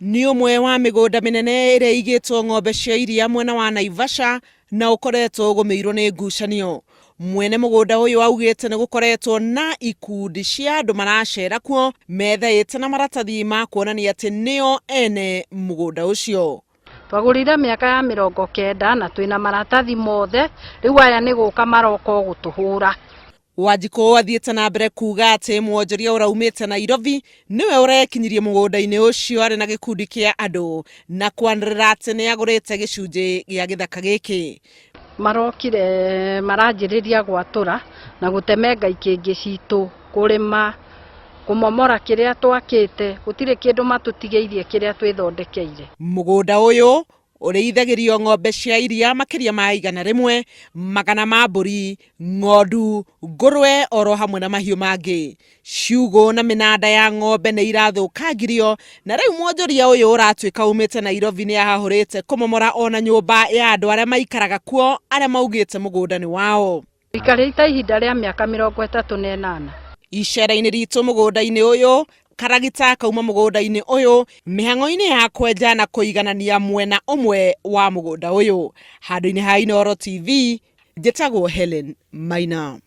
Nĩ ũmwe wa mĩgũnda mĩnene ĩrĩa ĩigĩtwo ng'ombe cia iria mwena wa Naivasha na ũkoretwo ũgũmĩirwo nĩ ngucanio. Mwene mũgũnda ũyũ augĩte nĩ gũkoretwo na ikundi cia andũ maracera kuo methaĩte na maratathi ma kuonania atĩ nĩo ene mũgũnda ũcio. Twagũrire mĩaka ya 90 na twĩna maratathi mothe, rĩu aya nĩ gũka maroka o gũtũhũra. Wanjikũ athiĩte na mbere kuuga atĩ mwonjoria ũraumĩte Nairobi nĩwe ũrekinyirie mũgũnda-inĩ ũcio arĩ na gĩkundi kĩa andũ na kwanĩrĩra atĩ nĩ agũrĩte gĩcunjĩ gĩa gĩthaka gĩkĩ. Marokire maranjĩrĩria gwatũra na gũtemenga ikĩngĩ citũ, kũrĩma, kũmomora kĩrĩa twakĩte, gũtirĩ kĩndũ matũtigĩirie kĩrĩa twĩthondekeire. Mũgũnda ũyũ ũrĩithagĩrio ng'ombe cia iria makĩria ma 100, magana ma mbũri, ng'ondu, ngũrwe oro hamwe na mahiũ mangĩ. Ciugũ na mĩnanda ya ng'ombe nĩ irathũkangirio na rĩu mwonjoria ũyũ ũratuĩka umĩte Nairobi nĩ ahahũrĩte kũmomora ona nyũmba ya andũ arĩa maikaraga kuo arĩa maugĩte mũgũnda nĩ wao. Ikarĩte ihinda rĩa mĩaka 38. Icera-inĩ ritũ mũgũnda-inĩ ũyũ, karagita kauma mũgũnda-inĩ ũyũ mĩhang'o-inĩ ya kwenja na kũiganania mwena ũmwe wa mũgũnda ũyũ. Handũ-inĩ ha Inooro TV, njĩtagwo Helen Maina.